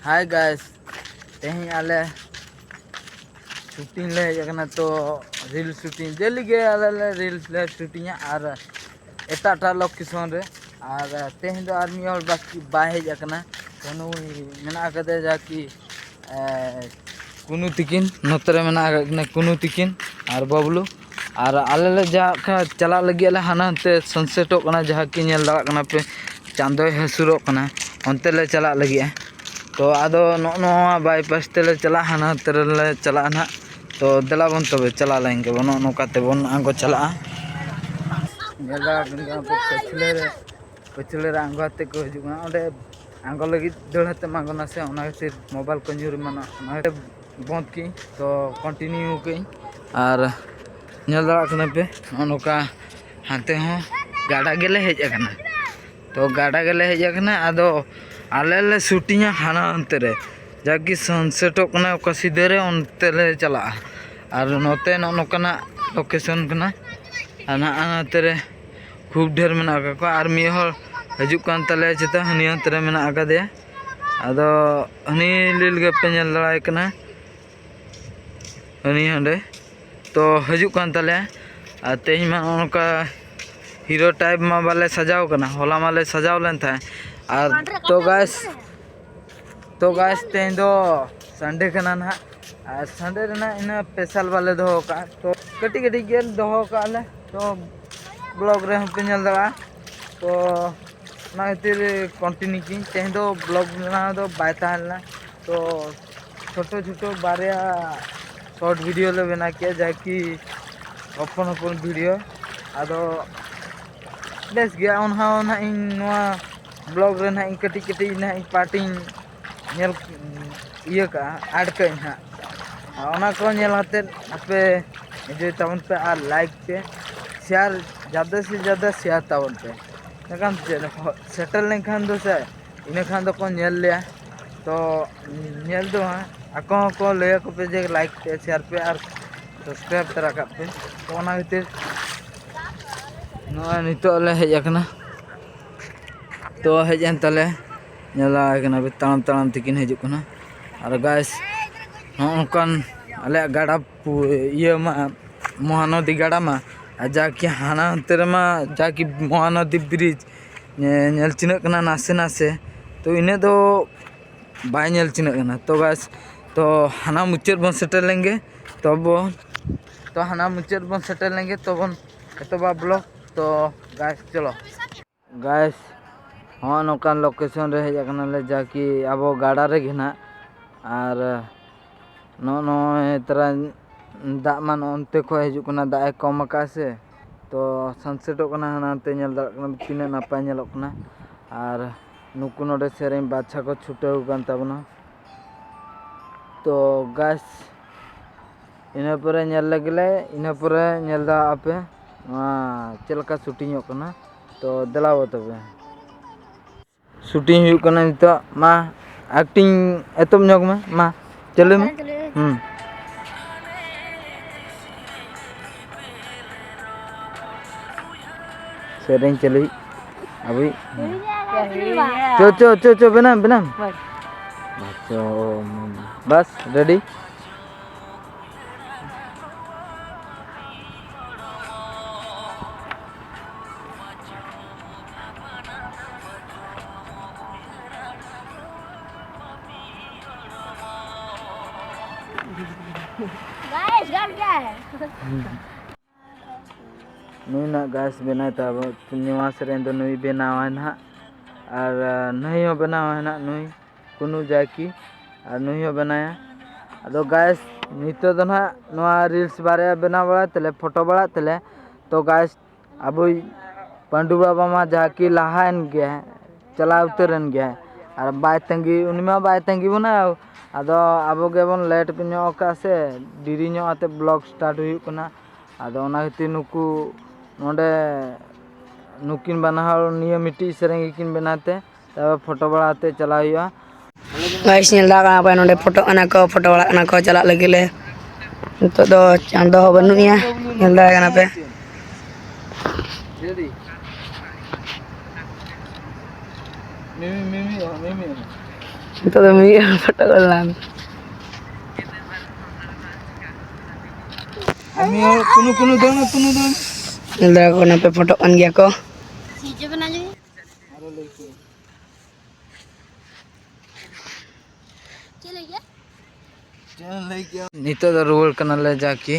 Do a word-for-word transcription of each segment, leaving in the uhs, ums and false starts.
Hi guys, ᱛᱮᱦᱮᱧ ᱟᱞᱮ shooting ᱞᱮ ᱦᱮᱡ ᱟᱠᱟᱱᱟ, ᱛᱚ reels shooting, daily ᱜᱮ ᱟᱞᱮ ᱞᱮ reels ᱞᱮ shootingᱟ ᱟᱨ ᱮᱴᱟᱜ ᱮᱴᱟᱜ location ᱨᱮ᱾ ᱟᱨ ᱛᱮᱦᱮᱧ ᱫᱚ ᱟᱨ ᱢᱤᱫ ᱦᱚᱲ ᱵᱟᱹᱠᱤ ᱵᱟᱭ ᱦᱮᱡ ᱟᱠᱟᱱᱟ, ᱛᱚ ᱱᱩᱭ ᱢᱮᱱᱟᱜ ᱟᱠᱟᱫᱮᱭᱟ ᱡᱟᱦᱟᱸ ᱠᱤ, ᱮ, ᱠᱩᱱᱩ ᱛᱤᱠᱤᱱ, ᱱᱚᱛᱮ ᱨᱮ ᱢᱮᱱᱟᱜ ᱟᱠᱟᱫ ᱠᱤᱱᱟ ᱠᱩᱱᱩ ᱛᱤᱠᱤᱱ ᱟᱨ ᱵᱟᱵᱞᱩ᱾ ᱟᱨ ᱟᱞᱮ ᱞᱮ ᱡᱟᱦᱟᱸ ᱠᱷᱟ-, ᱪᱟᱞᱟᱜ ᱞᱟᱹᱜᱤᱫ ᱟᱞᱮ ᱦᱟᱱᱟ ᱦᱟᱱᱛᱮ sunsetᱚᱜ ᱠᱟᱱᱟ, ᱡᱟᱦᱟᱸ ᱠᱤ ᱧᱮᱞ ᱫᱟᱲᱮᱭᱟᱜ ᱠᱟᱱᱟ ᱯᱮ ᱪᱟᱸᱫᱚᱭ ᱦᱟᱹᱥᱩᱨᱚᱜ ᱠᱟᱱᱟ, ᱚᱱᱛᱮ ᱞᱮ ᱪᱟᱞᱟᱜ ᱞᱟᱹᱜᱤᱫᱼᱟ᱾ ᱛᱚ ᱟᱫᱚ ᱱᱚᱜᱼᱚ ᱱᱚᱣᱟ bypass ᱛᱮᱞᱮ ᱪᱟᱞᱟᱜᱼᱟ, ᱦᱟᱱᱟ ᱦᱟᱱᱛᱮ ᱨᱮᱞᱮ ᱪᱟᱞᱟᱜᱼᱟ ᱱᱟᱦᱟᱜ᱾ ᱛᱚ ᱫᱮᱞᱟ ᱵᱚᱱ ᱛᱚᱵᱮ ᱪᱟᱞᱟᱜ ᱞᱮᱱ ᱜᱮ ᱵᱚᱱ, ᱱᱚᱜᱼᱚ ᱱᱚᱝᱠᱟ ᱛᱮᱵᱚᱱ ᱟᱬᱜᱚ ᱪᱟᱞᱟᱜᱼᱟ᱾ ᱧᱮᱞ ᱫᱟᱲᱮᱭᱟᱜ ᱠᱟᱱ ᱜᱮᱭᱟ ᱯᱮ ᱯᱟᱹᱪᱷᱞᱟᱹ ᱨᱮ, ᱯᱟᱹᱪᱷᱞᱟᱹ ᱨᱮ ᱟᱬᱜᱚ ᱟᱛᱮ ᱠᱚ ᱦᱤᱡᱩᱜ ᱠᱟᱱᱟ᱾ ᱚᱸᱰᱮ ᱟᱬᱜᱚ ᱞᱟᱹᱜᱤᱫ ᱫᱟᱹᱲ ᱟᱛᱮ ᱢᱟ ᱟᱬᱜᱚᱱᱟ ᱥᱮ, ᱚᱱᱟ ᱠᱷᱟᱹᱛᱤᱨ mobile ᱠᱚ ᱧᱩᱨ ᱮᱢᱟᱱᱟ, ᱚᱱᱟ ᱠᱷᱟᱹᱛᱤᱨ ᱵᱚᱱᱫᱽ ᱠᱮᱜᱼᱟᱹᱧ᱾ ᱛᱚ continue ᱠᱮᱜᱼᱟᱹᱧ ᱟᱨ ᱧᱮᱞ ᱫᱟᱲᱮᱭᱟᱜ ᱠᱟᱱᱟ ᱯᱮ ᱱᱚᱜᱼᱚ ᱱᱚᱝᱠᱟ ᱦᱟᱱᱛᱮ ᱦᱚᱸ ᱜᱟᱰᱟ ᱜᱮᱞᱮ ᱦᱮᱡ ᱟᱠᱟᱱᱟ᱾ ᱛᱚ ᱜᱟᱰᱟ ᱜᱮᱞᱮ ᱦᱮᱡ ᱟᱠᱟᱱᱟ, ᱟᱫᱚ ᱟᱞᱮ ᱞᱮ shootingᱟ ᱦᱟᱱᱟ ᱦᱟᱱᱛᱮ ᱨᱮ, ᱡᱟᱠᱤ sunsetᱚᱜ ᱠᱟᱱᱟ ᱚᱠᱟ ᱥᱤᱫᱷᱟᱹ ᱨᱮ, ᱚᱱᱛᱮ ᱞᱮ ᱪᱟᱞᱟᱜᱼᱟ᱾ ᱟᱨ ᱱᱚᱛᱮ ᱱᱚᱜᱼᱚ ᱱᱚᱝᱠᱟᱱᱟᱜ location ᱠᱟᱱᱟ, ᱟᱨ ᱱᱟᱜᱼᱟ ᱱᱚᱛᱮ ᱨᱮ ᱠᱷᱩᱵ ᱰᱷᱮᱨ ᱢᱮᱱᱟᱜ ᱟᱠᱟᱫ ᱠᱚᱣᱟ᱾ ᱟᱨ ᱢᱤᱫ ᱦᱚᱲ ᱦᱤᱡᱩᱜ ᱠᱟᱱ ᱛᱟᱞᱮᱭᱟ ᱪᱮᱛᱟ, ᱦᱟᱹᱱᱤ ᱦᱟᱱᱛᱮ ᱨᱮ ᱢᱮᱱᱟᱜ ᱟᱠᱟᱫᱮᱭᱟ᱾ ᱟᱫᱚ ᱦᱟᱹᱱᱤ ᱞᱤᱞ ᱜᱮᱯᱮ ᱧᱮᱞ ᱫᱟᱲᱮᱭᱟᱭ ᱠᱟᱱᱟ, ᱦᱟᱹᱱᱤ ᱦᱟᱸᱰᱮ᱾ ᱛᱚ ᱦᱤᱡᱩᱜ ᱠᱟᱱ ᱛᱟᱞᱮᱭᱟ᱾ ᱟᱨ ᱛᱮᱦᱮᱧ ᱢᱟ ᱱᱚᱜᱼᱚ ᱱᱚᱝᱠᱟ hero type ᱢᱟ ᱵᱟᱞᱮ ᱥᱟᱡᱟᱣ ᱠᱟᱱᱟ, ᱦᱚᱞᱟ ᱢᱟᱞᱮ ᱥᱟᱡᱟᱣ ᱞᱮᱱ ᱛᱟᱦᱮᱸᱫ᱾ ᱟᱨ ᱛᱚ guys, ᱛᱚ guys, ᱛᱮᱦᱮᱧ ᱫᱚ Sunday ᱠᱟᱱᱟ ᱱᱟᱦᱟᱜ, ᱟᱨ Sunday ᱨᱮᱱᱟᱜ ᱤᱱᱟᱹ special ᱵᱟᱞᱮ ᱫᱚᱦᱚ ᱠᱟᱜᱼᱟ, ᱛᱚ ᱠᱟᱹᱴᱤᱡ ᱠᱟᱹᱴᱤᱡ ᱜᱮ ᱫᱚᱦᱚ ᱠᱟᱜᱼᱟ ᱞᱮ, ᱛᱚ vlog ᱨᱮᱦᱚᱸ ᱯᱮ ᱧᱮᱞ ᱫᱟᱲᱮᱭᱟᱜᱼᱟ᱾ ᱛᱚ ᱚᱱᱟ ᱠᱷᱟᱹᱛᱤᱨ continue ᱠᱤᱧ, ᱛᱮᱦᱮᱧ ᱫᱚ vlog ᱵᱮᱱᱟᱣ ᱫᱚ ᱵᱟᱭ ᱛᱟᱦᱮᱸ ᱞᱮᱱᱟ, ᱛᱚ ᱪᱷᱳᱴᱳ ᱪᱷᱳᱴᱳ ᱵᱟᱨᱭᱟ short video ᱞᱮ ᱵᱮᱱᱟᱣ ᱠᱮᱜᱼᱟ, ᱡᱟᱦᱟᱸ ᱠᱤ ᱦᱚᱯᱚᱱ ᱦᱚᱯᱚᱱ video᱾ ᱟᱫᱚ ᱵᱮᱥ ᱜᱮᱭᱟ, ᱚᱱᱟ ᱦᱚᱸ ᱱᱟᱦᱟᱜ ᱤᱧ ᱱᱚᱣᱟ vlog ᱨᱮ ᱱᱟᱦᱟᱜ ᱤᱧ ᱠᱟᱹᱴᱤᱡ ᱠᱟᱹᱴᱤᱡ ᱱᱟᱦᱟᱜ ᱤᱧ part ᱤᱧ ᱧᱮᱞ ᱤᱭᱟᱹ ᱠᱟᱜᱼᱟ, add ᱠᱟᱜ ᱟᱹᱧ ᱦᱟᱸᱜ᱾ ᱟᱨ ᱚᱱᱟ ᱠᱚ ᱧᱮᱞ ᱠᱟᱛᱮᱫ ᱟᱯᱮ enjoy ᱛᱟᱵᱚᱱ ᱯᱮ ᱟᱨ like ᱯᱮ, share, ᱡᱟᱫᱟ ᱥᱮ ᱡᱟᱫᱟ share ᱛᱟᱵᱚᱱ ᱯᱮ᱾ ᱮᱱᱠᱷᱟᱱ ᱪᱮᱫ, ᱥᱮᱴᱮᱨ ᱞᱮᱱᱠᱷᱟᱱ ᱫᱚ ᱥᱮ, ᱤᱱᱟᱹ ᱠᱷᱟᱱ ᱫᱚᱠᱚ ᱧᱮᱞ ᱞᱮᱭᱟ᱾ ᱛᱚ ᱧᱮᱞ ᱫᱚ ᱦᱟᱸᱜ ᱟᱠᱚ ᱦᱚᱸᱠᱚ ᱞᱟᱹᱭᱟᱠᱚ ᱯᱮ ᱡᱮ like ᱯᱮ, share ᱯᱮ ᱟᱨ subscribe ᱛᱚᱨᱟ ᱠᱟᱜ ᱯᱮ᱾ ᱛᱚ ᱚᱱᱟ ᱠᱷᱟᱹᱛᱤᱨ ᱱᱚᱜᱼᱚᱭ ᱱᱤᱛᱚᱜ ᱞᱮ ᱦᱮᱡ ᱟᱠᱟᱱᱟ᱾ ᱛᱚ ᱦᱮᱡ ᱮᱱ ᱛᱟᱞᱮ ᱧᱮᱞ ᱫᱟᱲᱮᱭᱟᱜ ᱠᱟᱱᱟ ᱯᱮ, ᱛᱟᱲᱟᱢ ᱛᱟᱲᱟᱢ ᱛᱮᱠᱤᱱ ᱦᱤᱡᱩᱜ ᱠᱟᱱᱟ᱾ ᱟᱨ ᱜᱟᱭᱥ, ᱱᱚᱜᱼᱚ ᱱᱚᱝᱠᱟᱱ ᱟᱞᱮᱭᱟᱜ ᱜᱟᱰᱟ ᱯᱩ-, ᱤᱭᱟᱹ ᱢᱟ, ᱢᱚᱦᱟᱱᱚᱫᱤ ᱜᱟᱰᱟ ᱢᱟ, ᱟᱨ ᱡᱟ ᱠᱤ ᱦᱟᱱᱟ ᱚᱱᱛᱮ ᱨᱮᱢᱟ ᱡᱟ ᱠᱤ ᱢᱚᱦᱟᱱᱚᱫᱤ ᱵᱨᱤᱡᱽ ᱧᱮ-, ᱧᱮᱞ ᱪᱤᱱᱦᱟᱹᱜ ᱠᱟᱱᱟ ᱱᱟᱥᱮ ᱱᱟᱥᱮ, ᱛᱚ ᱤᱱᱟᱹᱜ ᱫᱚ ᱵᱟᱭ ᱧᱮᱞ ᱪᱤᱱᱦᱟᱹᱜ ᱠᱟᱱᱟ᱾ ᱛᱚ ᱜᱟᱭᱥ, ᱛᱚ ᱦᱟᱱᱟ ᱢᱩᱪᱟᱹᱫ ᱵᱚᱱ ᱥᱮᱴᱮᱨ ᱞᱮᱱᱜᱮ, ᱛᱚᱵᱚ, ᱛᱚ ᱦᱟᱱᱟ ᱢᱩᱪᱟᱹᱫ ᱵᱚᱱ ᱥᱮᱴᱮᱨ ᱞᱮᱱᱜᱮ, ᱛᱚᱵᱚᱱ ᱮᱛᱚᱦᱚᱵᱟ ᱵᱞᱚᱜ᱾ ᱛᱚ ᱜᱟᱭᱥ, ᱪᱚᱞᱚ᱾ ᱜᱟᱭᱥ, ᱦᱚᱸ ᱱᱚᱝᱠᱟᱱ ᱞᱳᱠᱮᱥᱚᱱ ᱨᱮ ᱦᱮᱡ ᱟᱠᱟᱱᱟᱞᱮ, ᱡᱟ ᱠᱤ ᱟᱵᱚ ᱜᱟᱰᱟ ᱨᱮᱜᱮ ᱱᱟᱦᱟᱜ᱾ ᱟᱨ ᱱᱚᱜᱼᱚ ᱱᱚᱜᱼᱚᱭ ᱛᱟᱨᱟ ᱫᱟᱜ ᱢᱟ ᱱᱚᱜᱼᱚ ᱱᱚᱱᱛᱮ ᱠᱷᱚᱱ ᱦᱤᱡᱩᱜ ᱠᱟᱱᱟ, ᱫᱟᱜ ᱮ ᱠᱚᱢ ᱟᱠᱟᱫ ᱥᱮ, ᱛᱚ ᱥᱟᱱᱥᱮᱴᱚᱜ ᱠᱟᱱᱟ, ᱦᱟᱱᱟ ᱱᱟᱱᱛᱮ ᱧᱮᱞ ᱫᱟᱲᱮᱭᱟᱜ ᱠᱟᱱᱟ ᱛᱤᱱᱟᱹᱜ ᱱᱟᱯᱟᱭ ᱧᱮᱞᱚᱜ ᱠᱟᱱᱟ᱾ ᱟᱨ ᱱᱩᱠᱩ ᱱᱚᱰᱮ ᱥᱮᱨᱮᱧ ᱵᱟᱪᱷᱟ ᱠᱚ ᱪᱷᱩᱴᱟᱹᱣ ᱟᱠᱟᱱ ᱛᱟᱵᱚᱱᱟ᱾ ᱛᱚ ᱜᱟᱭᱥ, ᱤᱱᱟᱹ ᱯᱚᱨᱮ ᱧᱮᱞ ᱞᱮᱜᱮ ᱞᱮ, ᱤᱱᱟᱹ ᱯᱚᱨᱮ ᱧᱮᱞ ᱫᱟ ᱟᱯᱮ ᱱᱚᱣᱟ ᱪᱮᱫ ᱞᱮᱠᱟ ᱥᱩᱴᱤᱝᱚᱜ ᱠᱟᱱᱟ᱾ ᱛᱚ ᱫᱮᱞᱟ ᱵᱚ ᱛᱚᱵᱮ᱾ ᱥᱩᱴᱤᱝ ᱦᱩᱭᱩᱜ ᱠᱟᱱᱟ ᱱᱤᱛᱚᱜ᱾ ᱢᱟ ᱮᱠᱴᱤᱝ ᱮᱛᱚᱦᱚᱵ ᱧᱚᱜ ᱢᱮ, ᱢᱟ ᱪᱟᱹᱞᱩᱭ ᱢᱮ᱾ ᱦᱩᱸ᱾ ᱥᱮᱨᱮᱧ ᱪᱟᱹᱞᱩᱭ ᱟᱵᱚᱭᱤᱡ᱾ ᱦᱩᱸ᱾ ᱪᱚ, ᱪᱚ, ᱪᱚ, ᱪᱚ, ᱵᱮᱱᱟᱣ, ᱵᱮᱱᱟᱣ᱾ ᱵᱟᱥ, ᱨᱮᱰᱤ᱾ गाइस, डर गया है। ᱱᱩᱭ ᱱᱟᱜ ᱜᱟᱭᱮᱥ ᱵᱮᱱᱟᱣ ᱛᱟᱵᱚ, ᱱᱚᱣᱟ ᱥᱮᱨᱮᱧ ᱫᱚ ᱱᱩᱭ ᱵᱮᱱᱟᱣᱟᱭ ᱱᱟᱦᱟᱜ᱾ ᱟᱨ, ᱟᱨ ᱱᱩᱭ ᱦᱚᱸ ᱵᱮᱱᱟᱣᱟᱭ ᱱᱟᱜ, ᱱᱩᱭ ᱠᱩᱱᱩ ᱡᱟᱭᱠᱤ, ᱟᱨ ᱱᱩᱭ ᱦᱚᱸ ᱵᱮᱱᱟᱭᱟ᱾ ᱟᱫᱚ ᱜᱟᱭᱮᱥ, ᱱᱤᱛᱚᱜ ᱫᱚ ᱱᱟᱦᱟᱜ ᱱᱚᱣᱟ ᱨᱤᱞᱥ ᱵᱟᱨᱭᱟ ᱵᱮᱱᱟᱣ ᱵᱟᱲᱟ ᱛᱮᱞᱮ, ᱯᱷᱳᱴᱳ ᱵᱟᱲᱟ ᱛᱮᱞᱮ, ᱛᱚ ᱜᱟᱭᱮᱥ, ᱟᱵᱚᱭᱤᱡ ᱯᱟᱹᱱᱰᱩ ᱵᱟᱵᱟ ᱢᱟ ᱡᱟᱦᱟᱸ ᱠᱤ ᱞᱟᱦᱟᱭᱮᱱ ᱜᱮᱭᱟᱭ, ᱪᱟᱞᱟᱣ ᱩᱛᱟᱹᱨᱮᱱ ᱜᱮᱭᱟᱭ, ᱟᱨ ᱵᱟᱭ ᱛᱟᱺᱜᱤ, ᱩᱱᱤ ᱢᱟ ᱵᱟᱭ ᱛᱟᱺᱜᱤ ᱵᱚᱱᱟ᱾ ᱟᱫᱚ ᱟᱵᱚ ᱜᱮᱵᱚᱱ ᱞᱮᱴ ᱧᱚᱜ ᱟᱠᱟᱫ ᱥᱮ, ᱰᱮᱨᱤ ᱧᱚᱜ ᱟᱛᱮ ᱵᱞᱚᱜ ᱥᱴᱟᱨᱴ ᱦᱩᱭᱩᱜ ᱠᱟᱱᱟ᱾ ᱟᱫᱚ ᱚᱱᱟ ᱠᱷᱟᱹᱛᱤᱨ ᱱᱩᱠᱩ ᱱᱚᱰᱮ, ᱱᱩᱠᱤᱱ ᱵᱟᱱᱟ ᱦᱚᱲ ᱱᱤᱭᱟᱹ ᱢᱤᱫᱴᱤᱡ ᱥᱮᱨᱮᱧ ᱜᱮᱠᱤᱱ ᱵᱮᱱᱟᱣ ᱛᱮ, ᱛᱟᱨᱯᱚᱨ ᱯᱷᱳᱴᱳ ᱵᱟᱲᱟ ᱟᱛᱮ ᱪᱟᱞᱟᱣ ᱦᱩᱭᱩᱜᱼᱟ᱾ ᱜᱟᱭᱮᱥ, ᱧᱮᱞ ᱫᱟ ᱠᱟᱱᱟ ᱯᱮ, ᱱᱚᱰᱮ ᱯᱷᱳᱴᱳᱜ ᱠᱟᱱᱟ ᱠᱚ, ᱯᱷᱳᱴᱳ ᱵᱟᱲᱟᱜ ᱠᱟᱱᱟ ᱠᱚ, ᱪᱟᱞᱟᱜ ᱞᱟᱹᱜᱤᱫ ᱞᱮ᱾ ᱱᱤᱛᱚᱜ ᱫᱚ ᱪᱟᱸᱫᱚ ᱦᱚᱸ ᱵᱟᱹᱱᱩᱜ ᱮᱭᱟ, ᱧᱮᱞ ᱫᱟᱲᱮᱭᱟᱜ ᱠᱟᱱᱟ ᱯᱮ᱾ ᱱᱤᱛᱚᱜ ᱫᱚ ᱢᱤᱫ ᱦᱚᱲ ᱯᱷᱳᱴᱳ ᱠᱚ ᱞᱟᱱ᱾ ᱟᱨ ᱢᱤᱫ ᱦᱚᱲ ᱠᱩᱱᱩ ᱠᱩᱱᱩ ᱫᱚᱱ, ᱠᱩᱱᱩ ᱫᱚᱱ᱾ ᱧᱮᱞ ᱫᱟᱲᱮᱭᱟᱜ ᱠᱟᱱᱟ ᱯᱮ, ᱯᱷᱳᱴᱳᱜ ᱠᱟᱱ ᱜᱮᱭᱟ ᱠᱚ᱾ ᱪᱮᱫ ᱞᱟᱹᱭ ᱠᱮᱫᱟ? ᱱᱤᱛᱚᱜ ᱫᱚ ᱨᱩᱣᱟᱹᱲ ᱠᱟᱱᱟᱞᱮ ᱡᱟᱠᱤ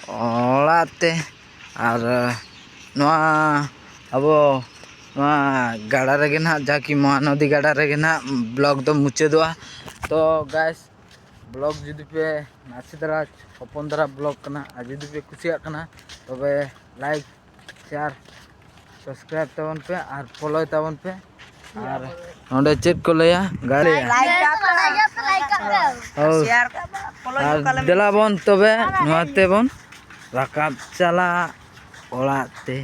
ᱚᱲᱟᱜ ᱛᱮ᱾ ᱟᱨ ᱱᱚᱣᱟ ᱟᱵᱚ ᱱᱚᱣᱟ ᱜᱟᱰᱟ ᱨᱮᱜᱮ ᱱᱟᱦᱟᱜ, ᱡᱟᱠᱤ ᱢᱚᱦᱟᱱᱚᱫᱤ ᱜᱟᱰᱟ ᱨᱮᱜᱮ ᱱᱟᱦᱟᱜ ᱵᱞᱚᱜ ᱫᱚ ᱢᱩᱪᱟᱹᱫᱚᱜᱼᱟ᱾ ᱛᱚ ᱜᱟᱭᱥ, ᱵᱞᱚᱜ ᱡᱩᱫᱤ ᱯᱮ ᱱᱟᱥᱮ ᱫᱷᱟᱨᱟ ᱦᱚᱯᱚᱱ ᱫᱷᱟᱨᱟ ᱵᱞᱚᱜ ᱠᱟᱱᱟ, ᱟᱨ ᱡᱩᱫᱤ ᱯᱮ ᱠᱩᱥᱤᱭᱟᱜ ᱠᱟᱱᱟ ᱛᱚᱵᱮ ᱞᱟᱭᱤᱠ, ᱥᱮᱭᱟᱨ, ᱥᱟᱵᱥᱠᱨᱟᱭᱤᱵ ᱛᱟᱵᱚᱱ ᱯᱮ ᱟᱨ ᱯᱷᱚᱞᱳᱭ ᱛᱟᱵᱚᱱ ᱯᱮ᱾ ᱟᱨ ᱱᱚᱰᱮ ᱪᱮᱫ ᱠᱚ ᱞᱟᱹᱭᱟ? ᱜᱟᱹᱲᱤ᱾ ᱞᱟᱭᱤᱠ ᱠᱟᱜ ᱯᱮ, ᱞᱟᱭᱤᱠ ᱠᱟᱜ ᱯᱮ, ᱦᱳᱭ᱾ ᱥᱮᱭᱟᱨ ᱠᱟᱜ ᱯᱮ, ᱯᱷᱚᱞᱳ ᱟᱨ ᱧᱚᱜ ᱠᱟᱞᱮ ᱢᱮ᱾ ᱫᱮᱞᱟ ᱵᱚᱱ ᱛᱚᱵᱮ ᱱᱚᱣᱟ ᱛᱮᱵᱚᱱ ᱨᱟᱠᱟᱵ ᱪᱟᱞᱟᱜ ᱚᱲᱟᱜ ᱛᱮ᱾